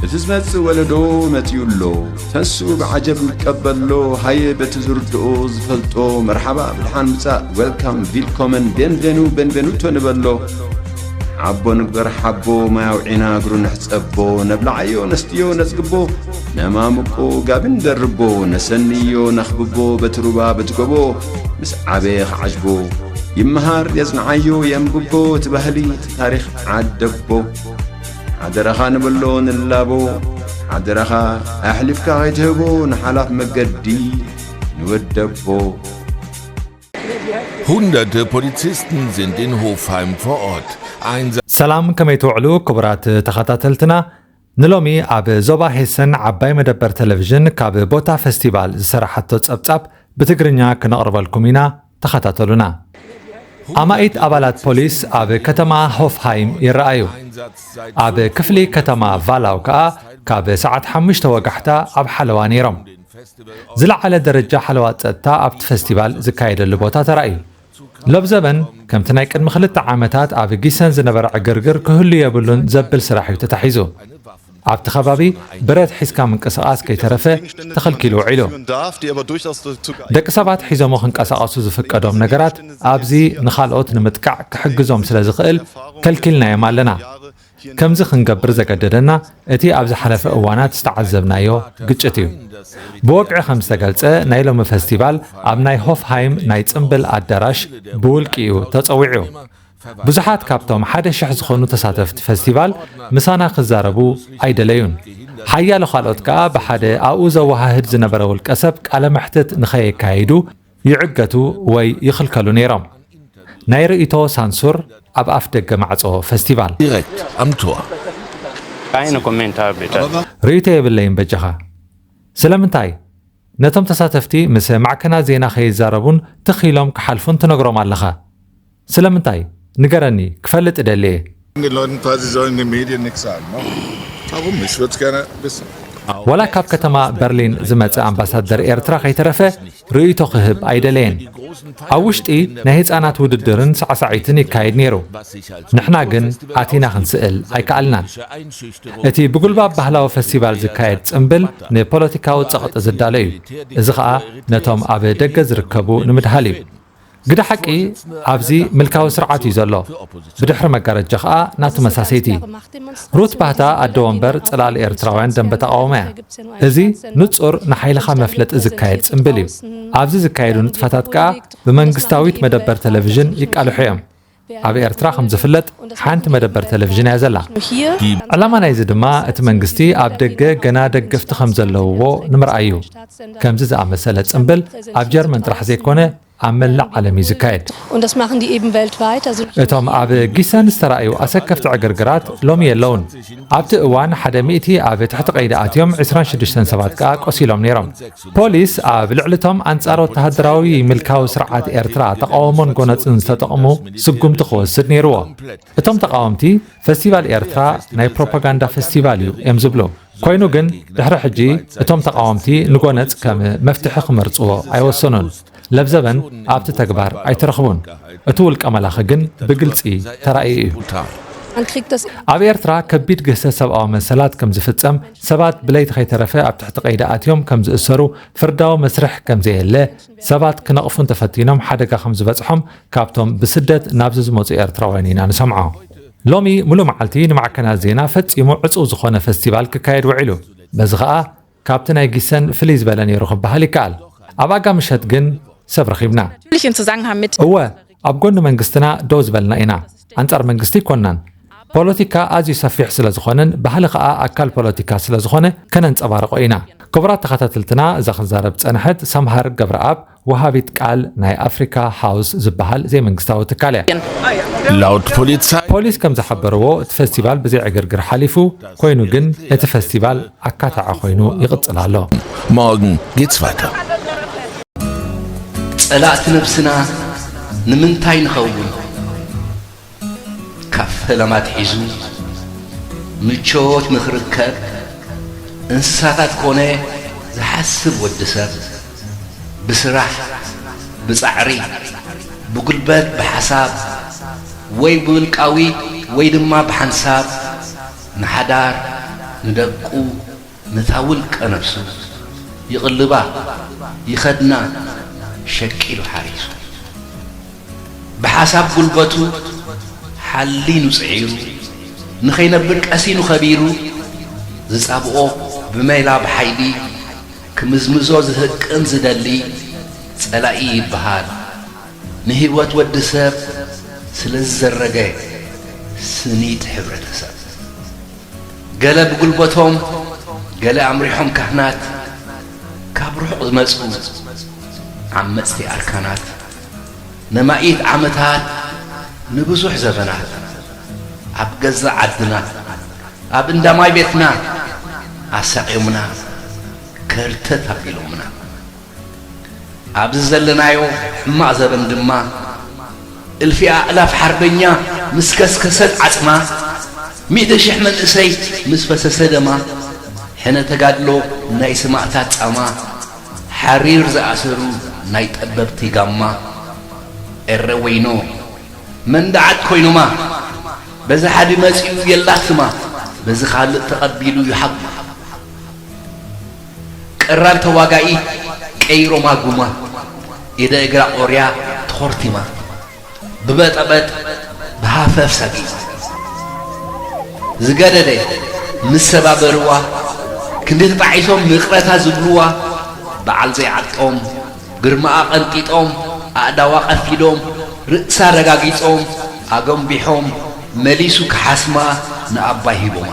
እቲ ዝመጽእ ወለዶ መጺኡ ኣሎ። ተንሱ ብዓጀብ ንቀበሎ፣ ሃየ በቲ ዝርድኦ ዝፈልጦ፣ መርሓባ ብድሓን ምጻእ፣ ዌልካም፣ ቪልኮመን፣ ቤንቬኑ፣ ቤንቬኑቶ ንበሎ። ዓቦ ንግበር ሓቦ፣ ማይ ኣውዒና እግሩ ንሕጸቦ፣ ነብልዓዮ ነስትዮ ነጽግቦ፣ ነማምቆ ጋቢ ንደርቦ፣ ነሰንዮ ነኽብቦ፣ በቲ ሩባ በቲ ጎቦ፣ ምስ ዓበየ ክዓጅቦ። ይመሃር የጽንዓዮ የንብቦ፣ እቲ ባህሊ እቲ ታሪኽ ዓደቦ። ሓደራኻ ንበሎ ንላቦ፣ ሓደራኻ ኣሕሊፍካ ኸይትህቦ ንሓላፍ መገዲ ንወደቦ። Hunderte Polizisten sind in Hofheim vor Ort. Einsatz ሰላም፣ ከመይ ትውዕሉ ክቡራት ተኸታተልትና? ንሎሚ ኣብ ዞባ ሄሰን ዓባይ መደበር ቴሌቪዥን ካብ ቦታ ፈስቲቫል ዝሰራሓቶ ጸብጻብ ብትግርኛ ክነቕርበልኩም ኢና። ተኸታተሉና። ኣማኢት ኣባላት ፖሊስ ኣብ ከተማ ሆፍሃይም ይረኣዩ። ኣብ ክፍሊ ከተማ ቫላው ከኣ ካብ ሰዓት ሓሙሽተ ወጋሕታ ኣብ ሓለዋ ነይሮም። ዝለዓለ ደረጃ ሓለዋ ጸጥታ ኣብቲ ፈስቲቫል ዝካየደሉ ቦታ ተራእዩ። ሎብ ዘበን ከምቲ ናይ ቅድሚ ክልተ ዓመታት ኣብ ጊሰን ዝነበረ ዕግርግር ክህሉ የብሉን ዘብል ስራሕ እዩ ተታሒዙ። ኣብቲ ከባቢ ብረት ሒዝካ ምንቅስቓስ ከይተረፈ ተኸልኪሉ ውዒሉ። ደቂ ሰባት ሒዞሞ ክንቀሳቐሱ ዝፍቀዶም ነገራት ኣብዚ ንኻልኦት ንምጥቃዕ ክሕግዞም ስለ ዝኽእል ከልኪልናዮም ኣለና። ከምዚ ክንገብር ዘገደደና እቲ ኣብ ዝሓለፈ እዋናት ዝተዓዘብናዮ ግጭት እዩ። ብወግዒ ከም ዝተገልጸ ናይ ሎሚ ፈስቲቫል ኣብ ናይ ሆፍሃይም ናይ ጽምብል ኣዳራሽ ብውልቂ እዩ ተጸዊዑ። ብዙሓት ካብቶም ሓደ ሽሕ ዝኾኑ ተሳተፍቲ ፈስቲቫል ምሳና ክዛረቡ ኣይደለዩን። ሓያሎ ካልኦት ከኣ ብሓደ ኣብኡ ዘወሃህድ ዝነበረ ውልቀ ሰብ ቃለ መሕትት ንኸየካይዱ ይዕገቱ ወይ ይኽልከሉ ነይሮም። ናይ ርእይቶ ሳንሱር ኣብ ኣፍ ደገ ማዕጾ ፈስቲቫል። Direkt am Tor. Keine Kommentare bitte. ርእይቶ የብለይን በጃኻ። ስለምንታይ? ነቶም ተሳተፍቲ ምስ ማዕከናት ዜና ከይዛረቡን ትኽ ኢሎም ክሓልፉን ትነግሮም ኣለኻ። ስለምንታይ? ንገረኒ፣ ክፈልጥ እደሊ እየ። Den Leuten quasi sollen die Medien nichts sagen. Ne? Warum? Ich würde es gerne wissen. ዋላ ካብ ከተማ በርሊን ዝመጸ ኣምባሳደር ኤርትራ ከይተረፈ ርእይቶ ክህብ ኣይደለየን። ኣብ ውሽጢ ናይ ህጻናት ውድድርን ሳዕሳዒትን ይካየድ ነይሩ። ንሕና ግን ኣቲና ክንስእል ኣይከኣልናን። እቲ ብጉልባብ ባህላዊ ፈስቲቫል ዝካየድ ጽምብል ንፖለቲካዊ ጸቕጢ ዝዳሎ እዩ። እዚ ኸኣ ነቶም ኣብ ደገ ዝርከቡ ንምድሃል እዩ። ግደ ሓቂ ኣብዚ ምልካዊ ስርዓት እዩ ዘሎ። ብድሕሪ መጋረጃ ኸኣ ናቱ መሳሰይቲ። ሩት ባህታ ኣደ ወንበር ጽላል ኤርትራውያን ደንበ ተቓውሞ እያ። እዚ ንጹር ንሓይልኻ መፍለጢ ዝካየድ ጽምብል እዩ። ኣብዚ ዝካየዱ ንጥፈታት ከኣ ብመንግስታዊት መደበር ቴሌቪዥን ይቃልሑ እዮም። ኣብ ኤርትራ ከም ዝፍለጥ ሓንቲ መደበር ቴሌቪዥን እያ ዘላ። ዕላማ ናይዚ ድማ እቲ መንግስቲ ኣብ ደገ ገና ደገፍቲ ከም ዘለውዎ ንምርኣይ እዩ። ከምዚ ዝኣመሰለ ጽምብል ኣብ ጀርመን ጥራሕ ዘይኮነ ኣብ መላእ ዓለም እዩ ዝካየድ። Und das machen die eben weltweit. Also እቶም ኣብ ጊሰን ዝተራእዩ ኣሰከፍቲ ዕግርግራት ሎሚ የለውን። ኣብቲ እዋን ሓደ ሚእቲ ኣብ ትሕቲ ቀይዲ ኣትዮም ዕስራን ሽዱሽተን ሰባት ከኣ ቆሲሎም ነይሮም። ፖሊስ ኣብ ልዕሊቶም ኣንጻር ወተሃደራዊ ምልካዊ ስርዓት ኤርትራ ተቓውሞን ጎነጽን ዝተጠቕሙ ስጉምቲ ክወስድ ነይርዎ። እቶም ተቓወምቲ ፈስቲቫል ኤርትራ ናይ ፕሮፓጋንዳ ፈስቲቫል እዩ እዮም ዝብሉ። ኮይኑ ግን ድሕሪ ሕጂ እቶም ተቓወምቲ ንጎነጽ ከም መፍትሒ ክመርጽዎ ኣይወሰኑን። ለብዘበን ኣብቲ ተግባር ኣይተረኽቡን። እቲ ውልቀ መላኺ ግን ብግልጺ ተራእዩ እዩ። man kriegt das ኣብ ኤርትራ ከቢድ ግህሰት ሰብኣዊ መሰላት ከም ዝፍጸም፣ ሰባት ብለይቲ ከይተረፈ ኣብ ትሕቲ ቀይዲ ኣትዮም ከም ዝእሰሩ፣ ፍርዳዊ መስርሕ ከም ዘየለ፣ ሰባት ክነቕፉ እንተፈቲኖም ሓደጋ ከም ዝበጽሖም ካብቶም ብስደት ናብዚ ዝመጹ ኤርትራውያን ኢና ንሰምዖ። ሎሚ ሙሉእ መዓልቲ ንማዕከናት ዜና ፈጺሙ ዕጹው ዝኾነ ፈስቲቫል ክካየድ ውዒሉ። በዚ ኸኣ ካብቲ ናይ ጊሰን ፍልይ ዝበለ ነይሩ ክበሃል ይከኣል። ኣብ ኣጋ ምሸት ግን ሰብ ረኺብና። Natürlich im Zusammenhang mit እወ፣ ኣብ ጎኒ መንግስትና ደው ዝበልና ኢና። ኣንጻር መንግስቲ ኣይኮንናን። ፖለቲካ ኣዝዩ ሰፊሕ ስለ ዝኾነን ባህሊ ኸኣ ኣካል ፖለቲካ ስለ ዝኾነ ከነንጸባርቖ ኢና። ክቡራት ተኸታተልትና፣ እዛ ክዛረብ ጸንሐት ሰምሃር ገብረኣብ ወሃቢት ቃል ናይ ኣፍሪካ ሃውስ ዝበሃል ዘይመንግስታዊ ትካል እያ። Laut Polizei ፖሊስ ከም ዝሓበርዎ እቲ ፈስቲቫል ብዘይ ዕግርግር ሓሊፉ፣ ኮይኑ ግን እቲ ፈስቲቫል ኣካታዒ ኮይኑ ይቕጽል ኣሎ። Morgen geht's weiter. ጸላእቲ ነብስና ንምንታይ ንኸውን? ካብ ፈለማ ኣትሒዙ ምቾት ንኽርከብ እንስሳታት ኮነ ዝሓስብ ወዲ ሰብ ብስራሕ፣ ብጻዕሪ፣ ብጉልበት፣ ብሓሳብ ወይ ብውልቃዊ ወይ ድማ ብሓንሳብ ንሓዳር፣ ንደቁ ነታ ውልቀ ነፍሱ ይቕልባ ይኸድና ሸቂሉ ሓሪሱ። ብሓሳብ ጉልበቱ ሓሊኑ ጽዒሩ፣ ንኸይነብር ቀሲኑ ኸቢሩ፣ ዝጻብኦ ብሜላ ብሓይሊ ክምዝምዞ ዝህቅን ዝደሊ ጸላኢ ይበሃል። ንህይወት ወዲ ሰብ ስለ ዝዘረገ ስኒት ሕብረተሰብ። ገለ ብጉልበቶም፣ ገለ ኣምሪሖም ካህናት፣ ካብ ርሑቕ ዝመጹ ዓመጽቲ ኣርካናት፣ ነማኢት ዓመታት ንብዙሕ ዘበናት ኣብ ገዛእ ዓድና፣ ኣብ እንዳ ማይ ቤትና ኣሳቕዮምና፣ ከርተት ኣቢሎምና። ኣብዚ ዘለናዮ ሕማቕ ዘበን ድማ፣ እልፊ ኣእላፍ ሓርበኛ ምስ ከስከሰት ዓጽማ፣ ሚእቲ ሽሕ መንእሰይ ምስ ፈሰሰ ደማ፣ ሕነ ተጋድሎ ናይ ሰማእታት ጻማ፣ ሓሪር ዝኣሰሩ ናይ ጠበብቲ ጋማ። ኤረ ወይኖ፣ መንደዓት ኮይኖማ፣ በዚ ሓዲ መጺኡ የላትማ፣ በዚ ካልእ ተቐቢሉ ይሓጉ። ቀራር ተዋጋኢ ቀይሮማ ጉማ፣ ኢደ እግራ ቆርያ ተኾርቲማ፣ ብበጠበጥ ብሃፈፍ ሰጊማ። ዝገደደ ምስ ሰባበርዋ፣ ክንዲ ተጣዒሶም ምቕረታ ዝብልዋ፣ በዓል ዘይዓጦም ግርማኣ ቀንጢጦም፣ ኣእዳዋ ቀፊዶም፣ ርእሳ ረጋጊጾም፣ ኣጎንቢሖም፣ መሊሱ ክሓስማ ንኣባይ ሂቦማ።